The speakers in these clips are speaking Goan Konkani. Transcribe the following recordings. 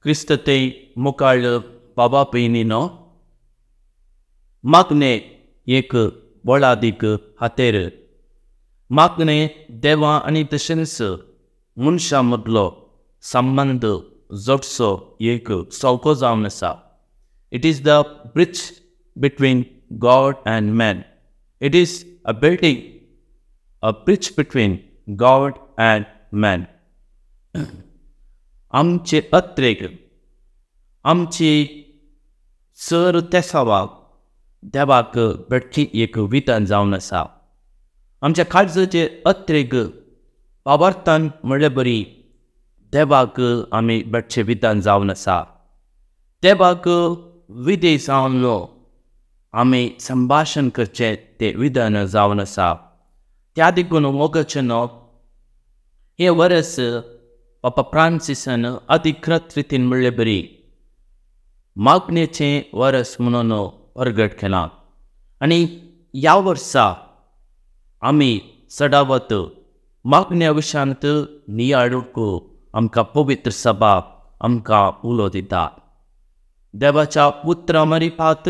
क्रिस्त ते मुखाळ बाबा भयणीनो, मागणें एक बळादीक हातेर. मागणें देवा आनी तशेंच मनशां मदलो संबंद जोडचो एक सौको जावन आसा. It is the bridge between God and man. It is a building a bridge between God and man. आमचे अत्रेक, आमची सर तेसावाक देवाक भेटची एक विधान जावन आसा. आमच्या काळजाचे अत्रेक बाबार्थान म्हणले बरी देवाक आमी भेटचें विधान जावन आसा. देवाक विधे जावन आमी संभाशण करचें तें विधान जावन आसा. त्या देखून मोगाचें न्हू हें वरस पापा फ्रांसिसान अधिकृत रितीन म्हणले बरी मागणेचें वरस म्हणून परगट केलां. आनी ह्या वर्सा आमी सदावत मागण्या विशयांत नियाळूंक आमकां पवित्र सभा आमकां उलो दिता. देवाच्या उतरां मारिपात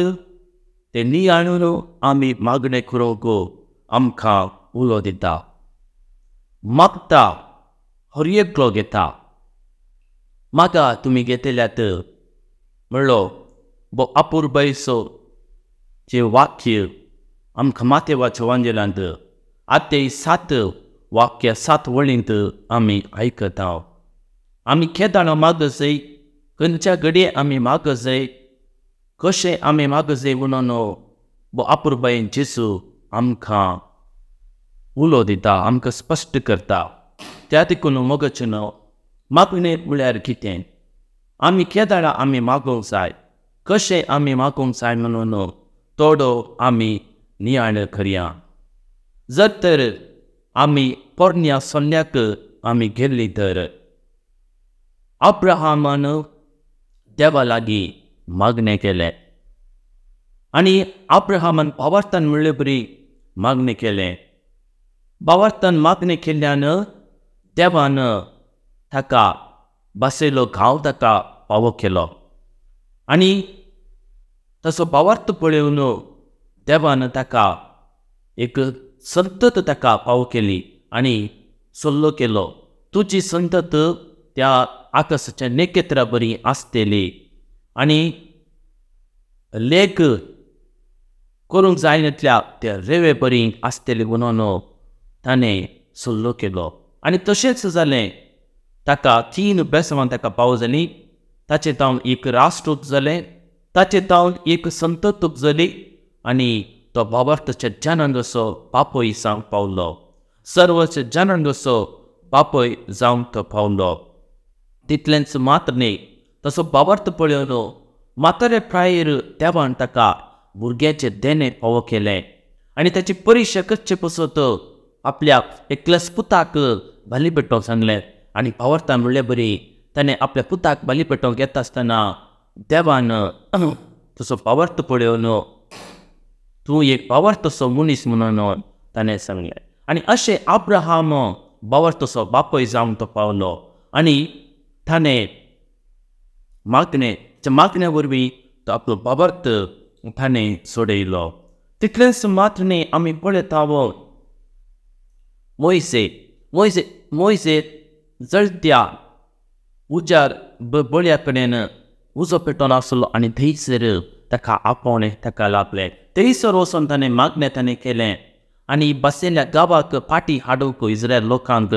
ते नियाळून आमी मागणें करूंक आमकां उलो दिता. मागता हर एकलो घेता. मागा तुमी घेतल्यात म्हणलो बो अपुरबायेचो जें वाक्य आमकां मातेवाच्या वांजेलांत आतां 7 वाक्य 7 वळींत आमी आयकता. आमी केदाळा मागजय, खंयच्या घडये आमी मागजय, कशें आमी मागजय म्हणून बो अपुरबायेन जेजू आमकां उलो दिता, आमकां स्पश्ट करता. त्या देखून मोगाचें न्हू मागणें म्हळ्यार कितें, आमी केदाळा आमी मागूंक जाय, कशें आमी मागूंक जाय म्हणून थोडो आमी नियाळ करया. जर तर आमी पोरण्या सल्ल्याक आमी गेल्ली तर अब्राहमान देवा लागीं मागणें केलें आनी अब्राहमान भावार्थान म्हणले बरी मागणें केलें. भावार्थान मागणें केल्ल्यान देवान ताका बसयलो गांव ताका पावो केलो आनी तसो भावार्थ पळोवन देवान ताका एक संतत ताका पावो केली आनी सल्लो केलो, तुजी संतत त्या आकाशाच्या नखेत्रा बरी आसतली आनी लेख करूंक जायनातल्या त्या रेवे बरी आसतली म्हणून ताणें सल्लो केलो. आनी तशेंच जालें. ताका 3 बेसवां ताका पावो जाली. ताचे तावन एक राष्ट्र उपजलें, ताचे तावन एक संतत उपजली आनी तो भावार्थाच्या जनांगसो बापूय जावंक पावलो. सर्वच्या जनांगसो बापूय जावंक तो पावलो. तितलेंच मात्र न्ही, तसो भावार्थ पळोवन म्हातारे प्रायेर देवान ताका भुरग्याचें देणें फावो केलें आनी ताची परिक्षा करचे पसत आपल्या एकल्याच पुताक बली पेटोवंक सांगलें. आनी भावार्थान म्हणले बरी ताणें आपल्या पुताक बली पेटोवंक येता आसतना देवान तसो भावार्थ पळोवन तूं एक भावार्थाचो मनीस म्हणून ताणें सांगलें. आनी अशें अब्राहम भावार्थाचो बापूय जावंक तो पावलो आनी ताणें मागणें मागण्या वरवीं तो आपलो भावार्थ ताणें सोडयलो. तितलेंच मात्र न्ही, आमी पळयता मोयसे मोयसे मोयसे जळत्या उजार बळया कडेन उजो पेटोवन आसलो आनी थंयसर ताका आपोवणें ताका लागलें. थंयसर वचून ताणें मागणें ताणें केलें आनी बसयल्ल्या गांवाक फाटीं हाडूंक इस्रायल लोकांक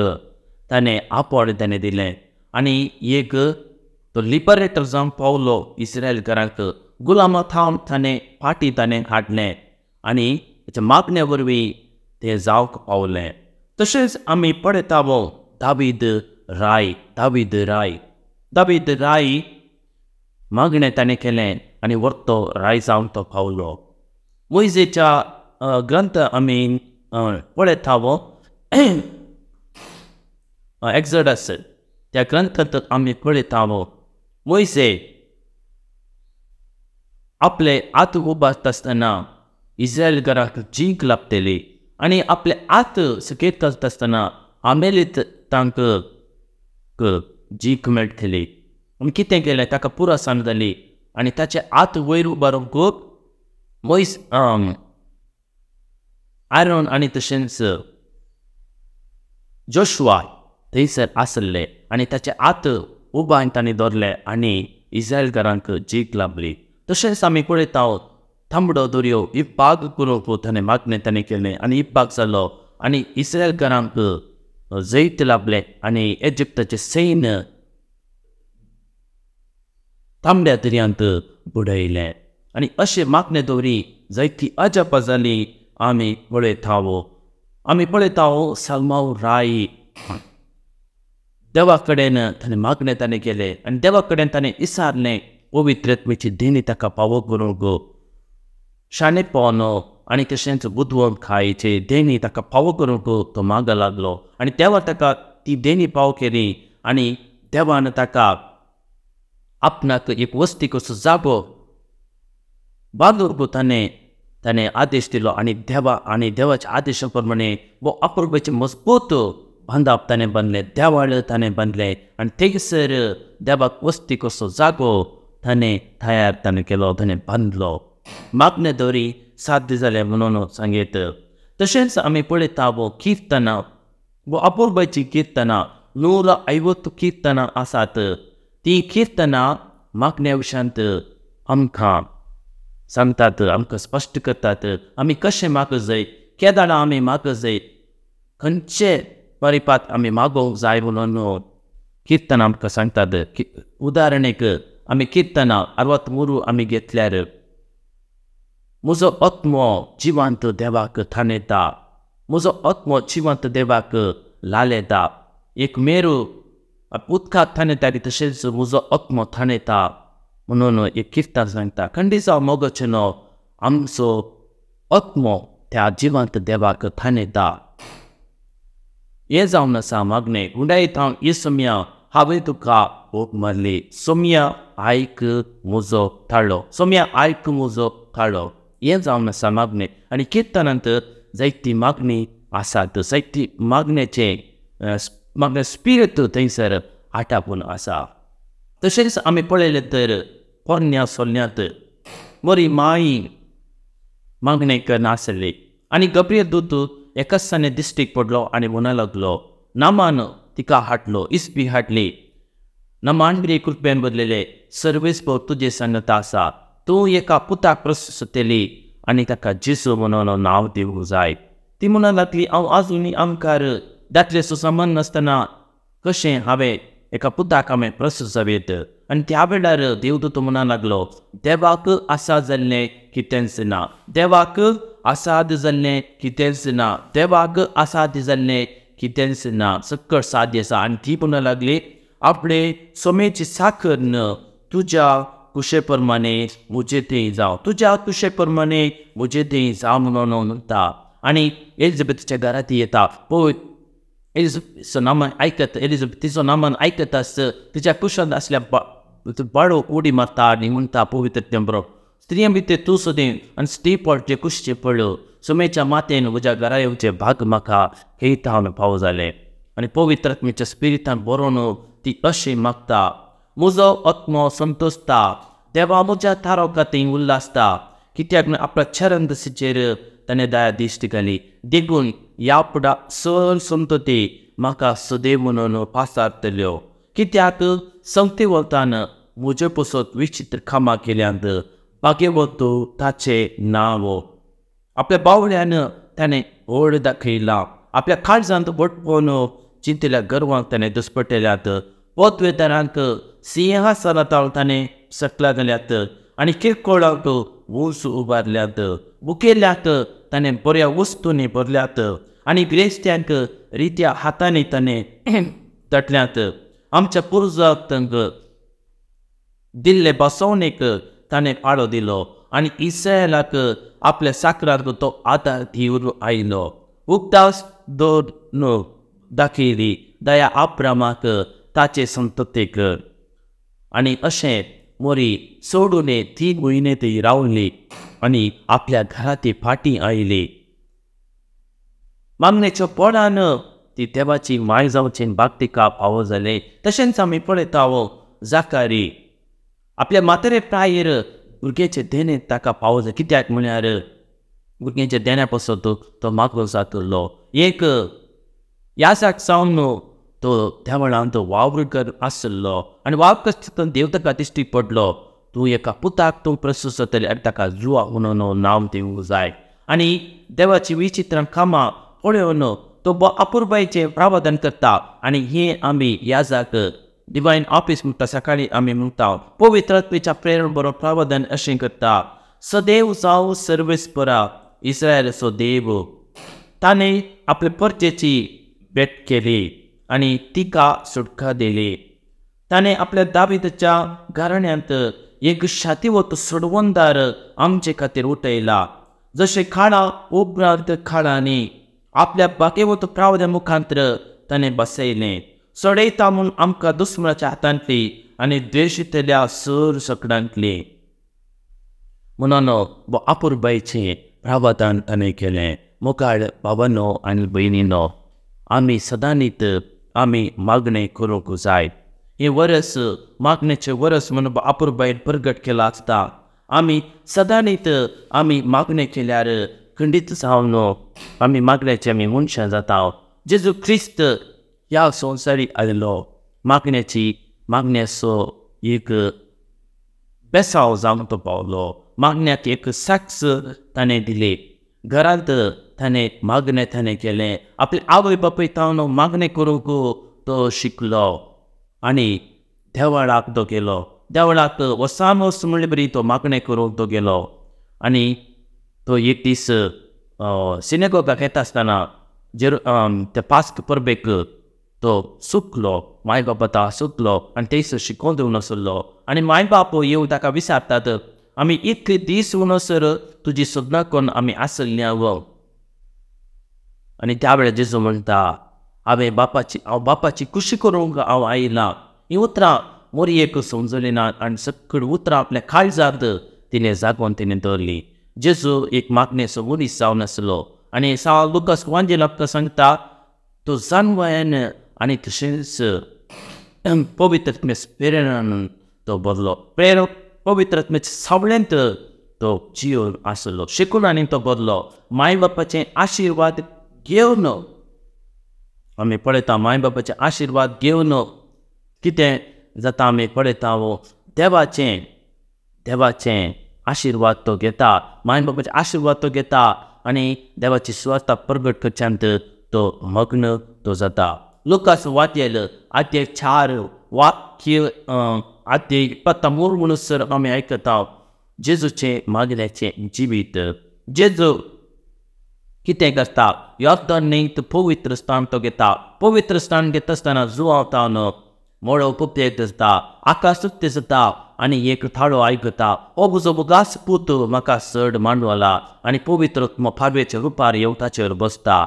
ताणें आपोवणें ताणें दिलें आनी एक तो लिबरेटर जावंक पावलो. इस्रायल घरांक गुलामा थावन ताणें फाटीं ताणें हाडलें आनी ताच्या मागण्या वरवीं तें जावंक पावलें. तशेंच आमी पळयता दावीद राय, दावीद राय, दावीद राय मागणें ताणें केलें आनी वर्तो राय जावंक तो पावलो. मोयजेच्या ग्रंथ आमी पळयता एक्सोडस त्या ग्रंथांत आमी पळयता मोयजे आपले हात उबारता आसतना इस्रायल घराक जींक लाभतली आनी आपले हात सकयल घालता आसतना आमेलीत तांकां जीक मेळटली. आनी कितें केलें, ताका पुरसाण जाली आनी ताचे हात वयर उबारूंक मोयस आरोन आनी तशेंच जोशुआ थंयसर आसले आनी ताचे हात उबारून तांणी दवरले आनी इस्रायलकारांक जीक लाभली. तशेंच आमी पळयता तांबडो दर्यो इबाग करूंक ताणें मागणें ताणें केलें आनी इबाग जालो आनी इस्रायलकारांक जैत लाभलें आनी इजिप्ताचें सैन्य तांबड्या दर्यांत बुडयलें. आनी अशें मागणें दवरी जायती अजापां जाली आमी पळयता. आमी पळयता साल्मांव राय देवा कडेन ताणें मागणें ताणें केलें आनी देवा कडेन ताणें विचारलें पवित्र आत्म्याची देणी ताका पावो करूंक, शाणेपण आनी तशेंच बुदवंतकायेची देणी ताका पावो करूंक तो मागो लागलो आनी देवान ताका ती देणी पाव केली आनी देवान ताका आपणाक एक वस्ती कसो जागो बांदूंक ताणें ताणें आदेश दिलो आनी देवा आनी देवाच्या आदेशा प्रमाणे वो अपुरबायेचें मजबूत बांदप ताणें बांदलें, देवाळ ताणें बांदलें आनी थंयसर देवाक वस्ती कसो जागो ताणें तयार ताणें केलो, ताणें बांदलो. मागणें दवरी साध्य जालें म्हणून सांगीत. तशेंच आमी पळयता वो किर्तनां, वो अपुरबायेचीं किर्तनां 150 किर्तनां आसात. तीं किर्तनां मागण्या विशयांत आमकां सांगतात, आमकां स्पश्ट करतात आमी कशें मागूंक जाय, केदाळा आमी मागूंक जाय, खंयचे परिपात आमी मागोवंक जाय म्हणून किर्तनां आमकां सांगतात. उदाहरणेक आमी किर्तनां 63 आमी घेतल्यार, म्हजो आत्मो जिवंत देवाक थाणयता, म्हजो आत्मो जिवंत देवाक लालयता, एक मेरू उदकाक थाणयता तशेंच म्हजो आत्मो थाणयता म्हणून एक किर्तन सांगता. खंडीचा मोगाचें आमचो आत्मो त्या जिवंत देवाक थाणयता. हें जावन आसा मागणें. गुंडायत हांव ही सोम्या हांवें तुका ओप मारली, सोम्या आयक म्हजो ताळो, सोम्या आयक म्हजो ताळो. हें जावन आसा मागणें. आनी किर्तनांत जायती मागणी आसात, जायती मागण्याचें मागणें स्पिरिट थंयसर आटापून आसा. तशेंच आमी पळयलें तर पोरण्या सोल्ल्यांत बरी माई मागणें करनासली आनी गब्रियल दूत एकाच दिश्टीक पडलो आनी म्हणूंक लागलो, नामान तिका हाडलो, इस्पी हाडली, नामान बरी कृपेन बदलेले सर्वेस्पर तुजे सांगता आसा, तूं एका पुताक प्रस्तुतली आनी ताका जेजू म्हणून नांव दिवंक जाय. ती म्हणूंक लागली, हांव आजुनूय आमकार दादलेचो संबंद नासतना कशें हांवें एका पुताक हांवें प्रस्तुत जावयेत. आनी त्या वेळार देवदूत म्हणूंक लागलो, देवाक आसा जाल्लें कितेंच ना, देवाक असाध्य जाल्लें कितेंच ना, देवाक असाध्य जाल्लें कितेंच ना, सक्कड साध्य आसा. आनी ती म्हणूंक लागली, आपले सोमेची साखर न तुज्या कुशे प्रमाणे म्हजे थंय जावं, तुज्या कुशे प्रमाणे म्हजे थंय जावं म्हणून म्हणटा. आनी एलिझाबेथीच्या घरा ती येता, पळय एलिझाबेथीचो नामान आयकत, एलिझाबेथीचो नामान आयकत आस तिच्या कुशांत आसल्या बाळो उडी मारता आनी म्हणटा पवित्र बरो स्त्रियां भितर तूं सदें आनी स्त्री पळचे कुशचें पळ, सुमेच्या मातेन म्हज्या घरा येवचें भाग म्हाका खेळटा हांव पावो जालें. आनी पवित्र आत्म्याच्या स्पिरितान बरोवन ती अशी मागता, म्हजो आत्मो संतोशता, देवा म्हज्या थारोका थंय उल्लासता, कित्याक आपल्या चरणदशीचेर ताणें दया दिश्ट घाली, देखून ह्या फुडा सर संतती म्हाका सदैव म्हणून पासारतल्यो, कित्याक संवतीवतान म्हजे पसत विचित्र कामां केल्यांत, भाग्यवंत ताचें नांव. आपल्या बावळ्यान ताणें व्हड दाखयलां, आपल्या काळजांत व्हडपण चिंतिल्ल्या गर्वांक ताणें दुस्पटल्यात, पदवेदारांक सिंहासनांत ताणें सकला घाल्यात आनी किरकोळांक उंच उबारल्यात, बुकेल्याक ताणें बऱ्या वस्तूंनी भरल्यात आनी गिरेस्त्यांक रित्या हातांनी ताणें दटल्यात, आमच्या पुर्जांक दिल्ले बसवणेक ताणें पाळो दिलो आनी इस्रायलाक आपल्या साकराक तो आदार दिवन आयलो. उगदास दवरून दाखयली दया आब्रामाक ताचे संततेक. आनी अशें मोरी सोडून 3 म्हयने ती रावली आनी आपल्या घरा ती फाटीं आयली. मागणेच्या पोडान ती देवाची माय जावची बाग तिका फावो जालें. तशेंच आमी पळयता जाकारी आपल्या म्हातारे प्रायेर भुरग्याचे देणें ताका पावलें. कित्याक म्हळ्यार भुरग्यांच्या देण्या पासत तो मागो जातलो. एक याजाक जावन तो देवळांत वावर कर आसलो आनी वावर करता देव ताका दिश्टी पडलो, तूं एका पुताक तूं प्रस्तूत जातली आनी ताका जुआ म्हणून नांव दिवंक जाय. आनी देवाची विचित्र कामां पळोवन तो अपुरबायेचें प्रावधान करता. आनी हें आमी याजाक डिवायन ऑफिस म्हणटा, सकाळीं आमी म्हणटा पवित्र आत्म्याच्या प्रेरण बरो प्रावधान अशें करता. सदैव जावं सर्वेस्परा इस्रायलाचो देव, ताणें आपले परजेची भेट केली आनी तिका सुटका दिली. ताणें आपल्या दाविदाच्या घराण्यांत एक शातिवत सोडवणदार आमचे खातीर उठयला, जशें काळा उपरांत काळांनी आपल्या भाग्यवत प्रावद्या मुखांत्र ताणें बसयलें. सोडयता म्हूण आमकां दुस्मनाच्या हातांतली आनी द्वेशितल्या सर सकडांतली म्हणून अपुरबायचें प्रावधान ताणें केलें. मोगाळ भावानो आनी भयणीनो, आमी सदांनीत आमी मागणें करूंक जाय. हें वरस मागणेचें वरस म्हणून अपुरबायेन प्रगट केलां आसता. आमी सदांनीत आमी मागणें केल्यार खंडीत जावन आमी मागण्याचे आमी मनशां जाता. जेजू क्रिस्त ह्या संवसारी आयलो मागण्याची मागण्याचो एक बेसांव जावन तो पावलो. मागण्याक एक साक्ष ताणें दिली. घरांत ताणें मागणें ताणें केलें. आपले आवय बापूय तावन मागणें करूंक तो शिकलो आनी देवळाक तो गेलो. देवळाक वसान वस म्हणले बरी तो मागणें करूंक तो गेलो. आनी तो एक दीस सिनेगोगाक येता आसतना त्या पास्क परबेक तो सुकलो, माय बाप आतां सुकलो आनी थंयसर शिकोवन दिवन आसलो. आनी माय बाप येवन ताका विचारतात, आमी इतले दीस म्हणसर तुजी सोदनां करून आमी आसली हांव. आनी त्या वेळार जेजू म्हणटा, हांवें बापाची हांव बापाची खुशी करूंक हांव आयलां. हीं उतरां मोरयेक समजली ना आनी सगळीं उतरां आपल्या काळजांत तिणें जागोवन तिणें दवरली. जेजू एक मागणेचो मनीस जावन आसलो. आनी सा लुकास वांजेल आमकां सांगता, तो जानवयान आनी तशेंच पवित्र आत्म्याच्या प्रेरणान तो बरलो. प्रेरक पवित्र आत्म्याच्या सावळेंत तो जिवन आसलो. शिकून आनी तो बरलो. माय बापाचे आशिर्वाद घेवन आमी पळयता, माय बापाचे आशिर्वाद घेवन कितें जाता आमी पळयता. देवाचें देवाचें आशिर्वाद तो घेता, माय बापाचे आशिर्वाद तो घेता आनी देवाची सुवार्ता प्रगट करच्यांत तो मग्न तो जाता. लुकास वाद्यल आद्य 4 वाक्य आद्य 23 म्हणसर आमी आयकता जेजूचें मागण्याचें जिवीत. जेजू कितें करता, योर्दन न्हंयत पवित्र स्थान तो घेता. पवित्र स्थान घेता आसतना जुआंव मोळो उपयोग जाता, आकाश उक्तें जाता आनी एक थाळो आयकता, हो म्हजो मुगास पूत म्हाका चड मांडवला. आनी पवित्र पारवेच्या रुपार येवन ताचेर बसता.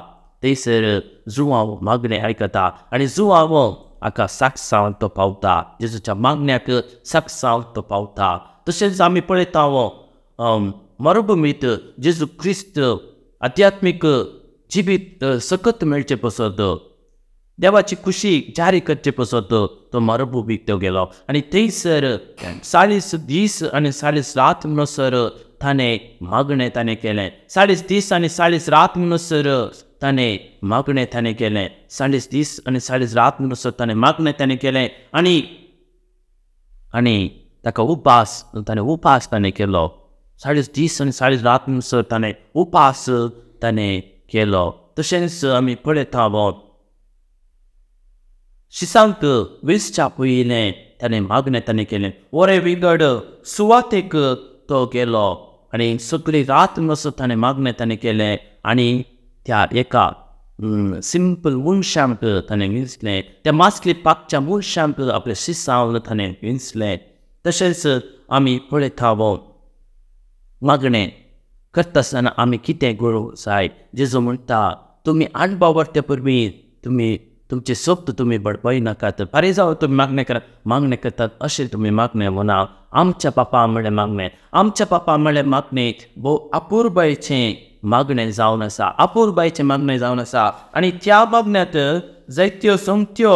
थंयसर जुआंव मागणें आयकता आनी जुआंव हाका साक्षांत तो पावता. जेजूच्या मागण्याक साक्षांत तो पावता. तशेंच आमी पळयता मरुभुमीत जेजू क्रिस्त आध्यात्मीक जिवीत सकत मेळचे पसत, देवाची खुशी जारी करचे पसत तो मरुभुमीक तो गेलो. आनी थंयसर 40 दीस आनी 40 रात म्हणसर ताणें मागणें ताणें केलें. 40 दीस आनी 40 रात म्हणसर ताणें मागणें ताणें केलें. 40 दीस आनी 40 रात म्हणसर ताणें मागणें ताणें केलें. आनी आनी ताका उपास ताणें उपास ताणें केलो. 40 दीस आनी 40 रात म्हणसर ताणें उपास ताणें केलो. तशेंच आमी पळयता शिसांक विसच्या पयलें ताणें मागणें ताणें केलें. वरे विंगड सुवातेक तो गेलो आनी सगळी रात म्हणसर ताणें मागणें ताणें केलें. आनी त्या एका सिंपल मनशांक ताणें विंचलें. त्या मासली पाकच्या मनशांक आपल्या शिसांव ताणें विंचलें. तशेंच आमी पळयता मागणें करता आसतना आमी कितें करूंक जाय. जेजू म्हणटा, तुमी अणभव परवीं तुमी तुमचे शब्द तुमी बडबय नाकात. फारीक जावन तुमी मागणें करात, मागणें करतात अशें तुमी मागणें म्हणा. आमच्या बापा म्हळ्ळें मागणें, आमच्या बापा म्हळ्ळें मागणें भोव अपुरबायेचें मागणें जावन आसा. अपुरबायेचें मागणें जावन आसा. आनी त्या मागण्यांत जायत्यो सोमत्यो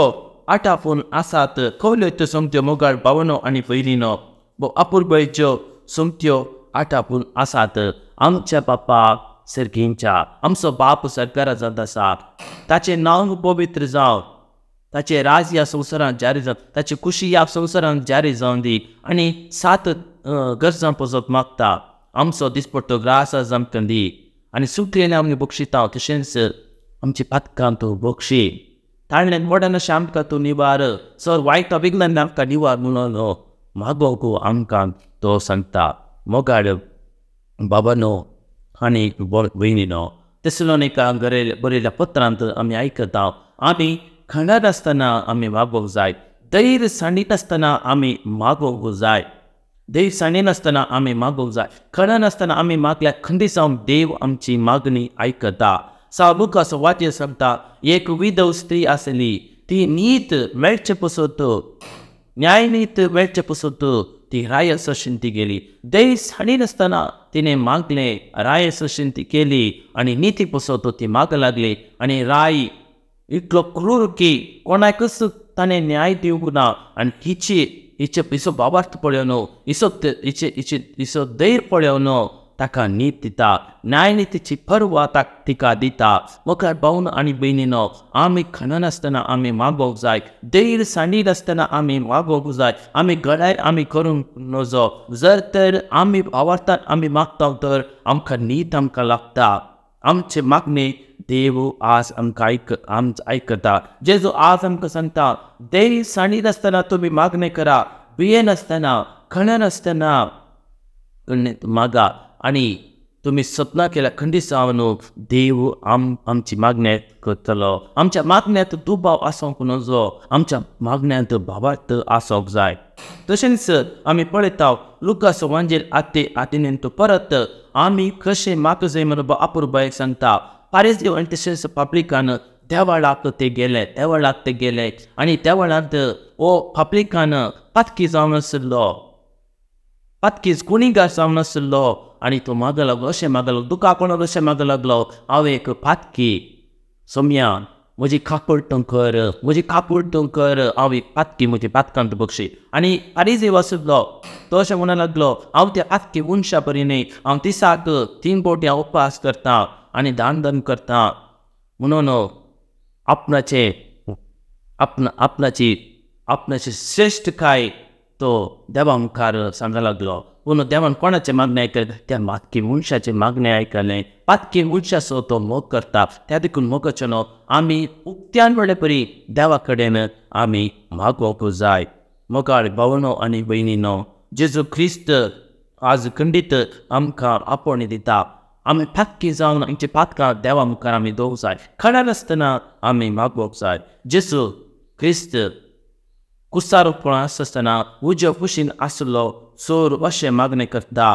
आटापून आसात. खवल्यो त्यो सोमत्यो मोगाळ भावनो आनी भयणीनो, अपुरबायेच्यो सोमत्यो आटापून आसात. आमच्या बापा सर्गींच्या, आमचो बाप सरकारा जात आसा, ताचें नांव पवित्र जावं, ताचें राज ह्या संवसारांत जारी जावं, ताची खुशी ह्या संवसारांत जारी जावं दी. आनी 7 गरजां पसत मागता. आमचो दिसपट्टो ग्रास आज आमकां दी आनी सुकलें आमी बक्षिता, तशेंच आमची पातकां तूं बक्षी, ताळ्यान मोडान अशें आमकां तूं निवार, सर वायट विघ्नान आमकां निवार म्हणून मागोवंक आमकां तो सांगता. मोगाळ बाबानो आनी भयणीनो, तेसलोनिका बरयल्या पत्रांत आमी आयकता, आमी खंडार आसतना आमी मागोवंक जाय, धैर्य सांडिनासतना आमी मागोवंक जाय, धैर्य सांडिनासतना आमी मागोवंक जाय, खणनासतना आमी मागल्यार खंडीत जावन देव आमची मागणी आयकता. सा लुकास वाचें सांगता, एक विधव स्त्री आसली, ती नीत मेळचे पसत, न्यायनीत मेळचे पसत ती रायस शिंती गेली. धैर्य सांडिनासतना तिणें मागलें, रायस शिंती केली आनी निती पसत ती माग लागली. आनी राय इतलो क्रूर की कोणाकच ताणें न्याय दिवंक ना. आनी हिची हिचे हिचो भावार्थ पळोवन, हिचो हिचे हिचे हिचो धैर्य पळोवन ताका नीत दिता, न्यायनितीची पर्वा तिका दिता. मुखार भावन आनी भयणीनो, आमी खणनासतना आमी मागोवंक जाय, धैर्य सांडिनासतना आमी मागोवंक जाय, आमी गळाय आमी करूंक नजो. जर तर आमी भावार्थान आमी मागता तर आमकां नीत आमकां लागता. आमचे मागणे देव आज आमकां आयकता. जेजू आज आमकां सांगता, धैर्य सांडिनासतना तुमी मागणें करा, भियेनासतना, खणनासतना मागा आनी तुमी सपनां केल्या खंडीत जावन देव आमची मागण्या करतलो. आमच्या मागण्यांत दुबाव आसूंक नजो, आमच्या मागण्यांत भावार्थ आसूंक जाय. तशेंच आमी पळयता लुकास वांजेल आते आतिनेंत परत आमी कशें मागूंक जाय म्हणून अपुरबायेक सांगता. पारेजीव आनी तशेंच पब्लिकान देवळाक ते गेले, देवळाक ते गेले आनी देवळांत हो पब्लिकान पातकी जावन आशिल्लो, पातकी गुणीगार जावन आशिल्लो आनी तो मागो लागलो, अशें मागो लागलो, दुका कोणाक अशें मागो लागलो, हांव एक पातकी सोम्या, म्हजी काकूळ तूं कर, म्हजी काकूळ तूं कर, हांव एक पातकी, म्हजी पातकांत बक्षी. आनी पारिजीव आशिल्लो तो अशें म्हणूंक लागलो, हांव त्या पातकी मनशा बरी न्हय, हांव दिसाक 3 फावटी हांव उपास करता आनी दान धर्म करता. म्हणून आपणाचे आपणाची आपणाची श्रेश्ठकाय तो देवा मुखार सांगूंक लागलो. पूण देवान कोणाचें मागणें आयकलें? त्या पातकी मनशाचें मागणें आयकलें. पातकी मनशाचो तो मोग करता. त्या देखून मोगाचो न्हू आमी उक्त्यान म्हणले परी देवा कडेन आमी मागोवंक जाय. मोगाळ भावनो आनी भयणीनो, जेजू क्रिस्त आज खंडीत आमकां आपोवणें दिता. आमी पातकी जावन आमची पातकां देवा मुखार आमी दवरूंक जाय, खणनासतना आमी मागोवंक जाय. जेजू क्रिस्त कुसार पळोवन आसतना उज्या कुशीन आसलो चोर अशें मागणें करता.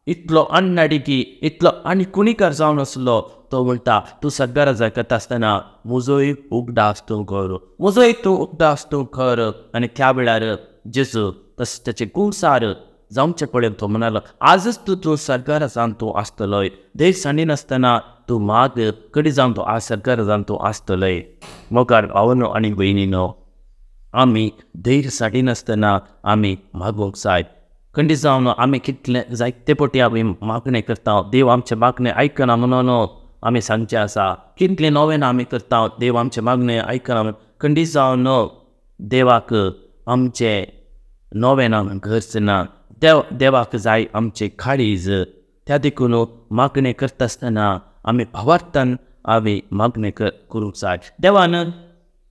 इतलो अन्नाडी की इतलो आनी कुणीकार जावन आसलो तो म्हणटा, तूं सगळ्या जाय करता आसतना म्हजोय उगडास तूं कर, म्हजोय तूं उगडास तूं कर. आनी त्या वेळार जेजू तशें ताचें कुमसार जावचें पळय तो म्हणालो, आजच तूं तूं सरकारा जावन तूं आसतलोय, धैर्य सांडिनासतना तूं माग कडी जावन तूं आज सरकारा जावन तूं आसतलोय. मोगाळ भावनो आनी भयणीनो, आमी धैर्य सांडिनासतना आमी मागोवंक जाय. खंडीत जावन आमी कितले जायते पटी आमी मागणें करता, देव आमचें मागणें आयकना म्हणून आमी सांगचें आसा. कितलें नोवेनां आमी करता, देव आमचें मागणें आयकना. खंडीत जावन देवाक आमचें नोवेनां गरज ना, देवाक जाय आमचें काळीज. त्या देखून मागणें करता आसतना आमी भावार्थान आमी मागणें करूंक जाय. देवान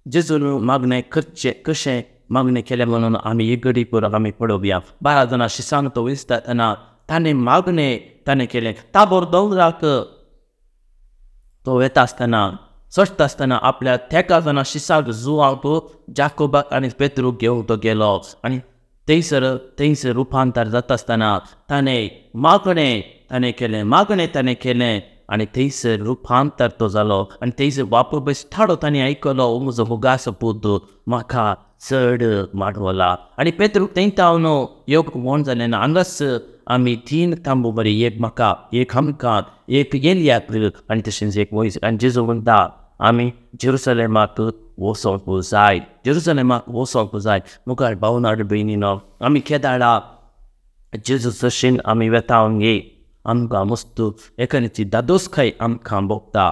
जेजून मागणें करचें कशें मागणें केलें म्हणून आमी एक घडी करून आमी पळोवया. 12 जाणां शिसांक तो विसतना ताणें मागणें ताणें केलें. ताबोर दोंगराक तो वेता आसतना चडटा आसतना आपल्या 13 जाणां शिसाक जुवांक जाकोबाक आनी पेत्रूक घेवन तो गेलो. आनी थंयसर रुपांतर जाता आसतना ताणें मागणें ताणें केलें, मागणें ताणें केलें आनी थंयसर रुपांतर तो जालो. आनी थंयसर बापूय ठाडो ताणें आयकलो, म्हजो मोगाचो पूत म्हाका चड माडवला. आनी पेत्रूक थंय तावन येवंक मोन जालें ना. हांगाच आमी 3 तांबो बरी, एक म्हाका, एक आमकां, एक एलियाक आनी तशेंच एक मोयज. आनी जेजू म्हणटा, आमी जेरुसलेमाक वचोंक जाय, जेरुसलेमाक वचोंक जाय. मुखार भावना आनी भयणीनो, आमी केदाळा जेजू सशीन आमी वेता गे, आमकां मस्त एकाची दादोसकाय आमकां भोगता.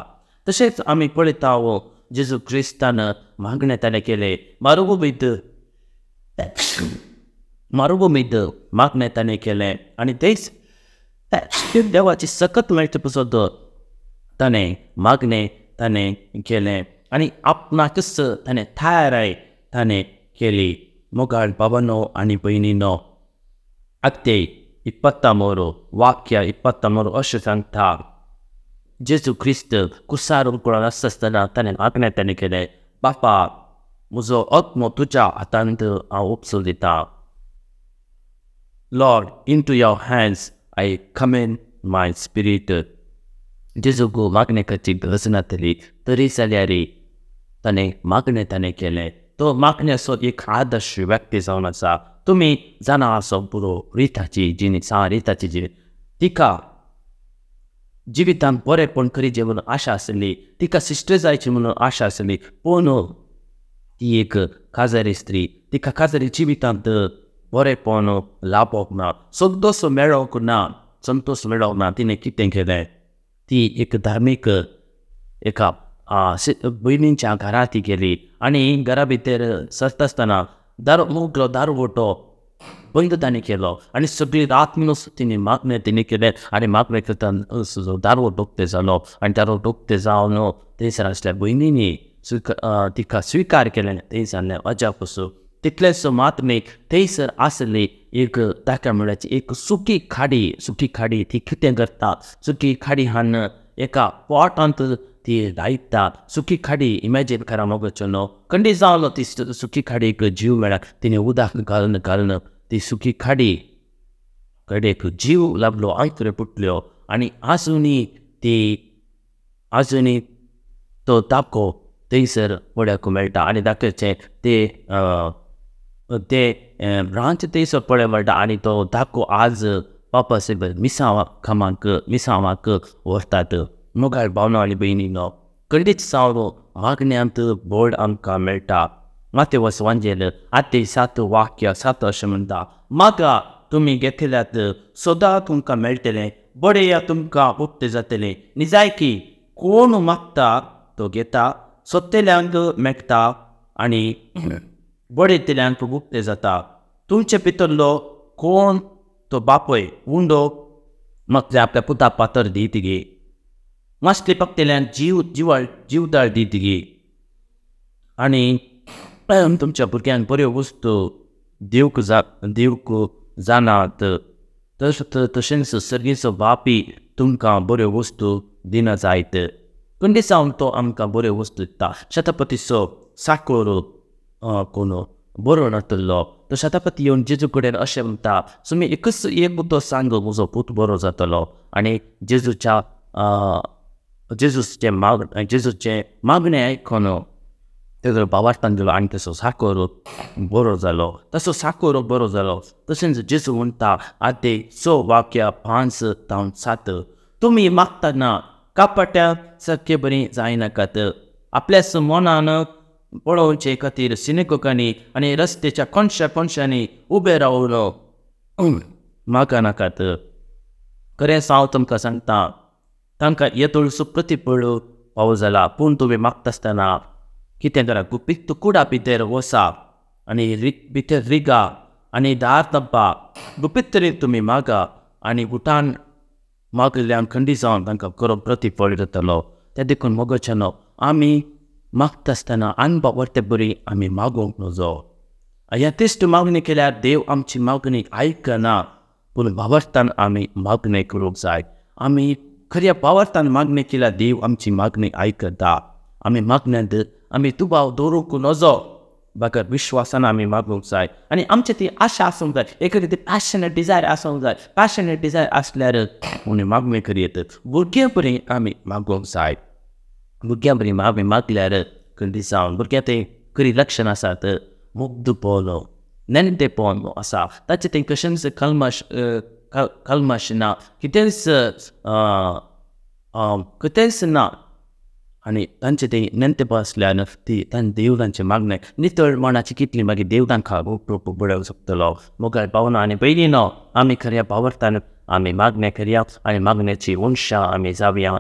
तशेंच आमी पळयता जेजू क्रिस्तान मागणें ताणें केलें, मारुगुमीत मारुगुमीत मागणें ताणें केलें आनी तेच देवाची सकत मेळचे पसत ताणें मागणें ताणें केलें आनी आपणाकच ताणें तयाराय ताणें केली. मोगाळ बाबानो आनी भयणीनो, आत्ते 23 वाक्य 23 अशें सांगता, जेजू क्रिस्त कुसार उकळून आसता आसतना ताणें मागणें ताणें केलें, बापा म्हजो आत्मो तुज्या हातांत हांव उपसून दितां. Lord, into your hands I commend my spirit. जेजूक मागणें करची गरज नासली, तरी जाल्यार ताणें मागणें ताणें केलें. तो मागण्याचो एक आदर्श व्यक्ती जावन आसा. तुमी जाणा आसो पुरो रिताची जिणी, सा रिताची जिणी, तिका जिवितांत बरेंपण करीचें म्हणून आशा आसली, तिका सिस्टर जायची म्हणून आशा आसली, पूण ती एक काजारी स्त्री, तिका काजारी जिवितांत बरेंपण लाभोंक ना, संतोश मेळोंक ना, संतोश मेळोंक ना. तिणें कितें केलें, ती एक धार्मीक एका भयणीच्या घरा ती गेली आनी घरा भितर सरता आसतना दार मुगलो दारवटो बंद ताणें केलो आनी सगळी रात म्हणून तिणें मागणें तिणें केलें आनी मागणें करतना दारवटो उक्तें जालो आनी दारवटो उक्तें जावन थंयसर आसल्या भयणींनी तिका स्विकार केलें. थंय जाल्लें अजाप असो तितलेंच मात न्ही, थंयसर आसली एक ताका म्हळ्याची एक सुकी खाडी, सुकी खाडी ती कितें करता, सुकी खाडी हाडून एका पोटांत ती लायता. सुकी खाडी इमॅजीन करा मोगचो न्हू, खंडी जावन ती सुकी खाडीक जीव मेळ्ळा, तिणें उदक घालून घालून ती सुकी खाडी कडेक जीव लागलो, आंकऱ्यो फुटल्यो आनी आजुनी ती आजुनी तो दाको थंयसर पळोवंक मेळटा आनी दाखयचें ते ते ब्रांच थंयसर पळोवंक मेळटा आनी तो दाको आज पापा सायब मिसांवा कामाक मिसांवाक व्हरतात. मोगाळ भावना आनी भयणीनो, खंडीत जावन मागण्यांत बळ आमकां मेळटा. मातेवस वांजेल आते 7 वाक्य 7 अशें म्हणटा, मागा तुमी घेतल्यात सदां तुमकां मेळटलें, बडया तुमकां उक्तें जातलें. निजायकी कोण मागता तो घेता, सोदतल्यांक मेळटा आनी बडयतल्यांक उक्तें जाता. तुमचे भितरलो कोण तो बापय उंडो मागता आपल्या पुता पातर दीत गे, मासली पकतल्यांक जीव जिवाळ जीवदाळ दीत गे आनी तुमच्या भुरग्यांक बऱ्यो वस्तू दिवंक दिवंक जाणात, तशेंच सर्गीचो बापी तुमकां बऱ्यो वस्तू दिना जायत. खंडी जावन तो आमकां बऱ्यो वस्तू दिता. शतपतीचो साकोर कोण बरो नासलो, तो शतपती येवन जेजू कडेन अशें म्हणटा, सुमी एकच एक उतर सांग, म्हजो पूत बरो जातलो. आनी जेजूच्या जेजूचें जेजूचें मागणें आयकून तेजो भावार्थान गेलो आनी तसो साकोर बरो जालो, तसो साकोर बरो जालो. तशेंच जेजू म्हणटा आते 6 वाक्य 5 जावन 7, तुमी मागतना कापाट्या सारके बरी जायनाकात, आपल्याच मनान पळोवचे खातीर सिनेगोगांनी आनी रस्त्याच्या कोनशा कोनशांनी उबे रावन मागनाकात. खरें हांव तुमकां सांगता, तांकां येदोळसो प्रतिफळ फावो जाला. पूण तुमी मागता आसतना कितें करा, गुपीत कुडा भितर वसा आनी भितर रिगा आनी दार तप्पा, गुपीत तरेन तुमी मागा आनी गुटान मागिल्ल्यान खंडी जावन तांकां खरो प्रतिफळ जातलो. तें देखून मोगोचें आमी मागता आसतना अनभव ते बरी आमी मागूंक नजो. यथेश्ट मागणी केल्यार देव आमची मागणी आयकना, पूण भावार्थान आमी मागणी करूंक जाय. आमी खऱ्या भावार्थान मागणी केल्यार देव आमची मागणी आयकता. आमी मागण्यांत आमी दुबाव दवरूंक नजो, बगर विश्वासान आमी मागूंक जाय आनी आमचे ती आशा आसूंक जाय, एक ती पॅशनेट डिजायर आसूंक जाय. पॅशनेट डिजायर आसल्यार आमी मागणी करीत भुरग्यां बरी आमी मागूंक जाय. भुरग्यां बरी आमी मागल्यार खंडी जावन भुरग्यां तें खरी लक्षण आसात, मुग्धपण नेणटेपण आसा, ताचें तें कशेंच कल्मश कल्मश ना, कितेंच कितेंच ना. आनी तांचे ते नेणटे बसल्यान ती देव तांचे मागणें नितळ मनाची कितली मागीर देव तांकां बडोवंक शकतलो. मोगाळ भावना आनी भयणीनो, आमी खऱ्या भावार्थान आमी मागणें करया आनी मागण्याची वंशां आमी जावया.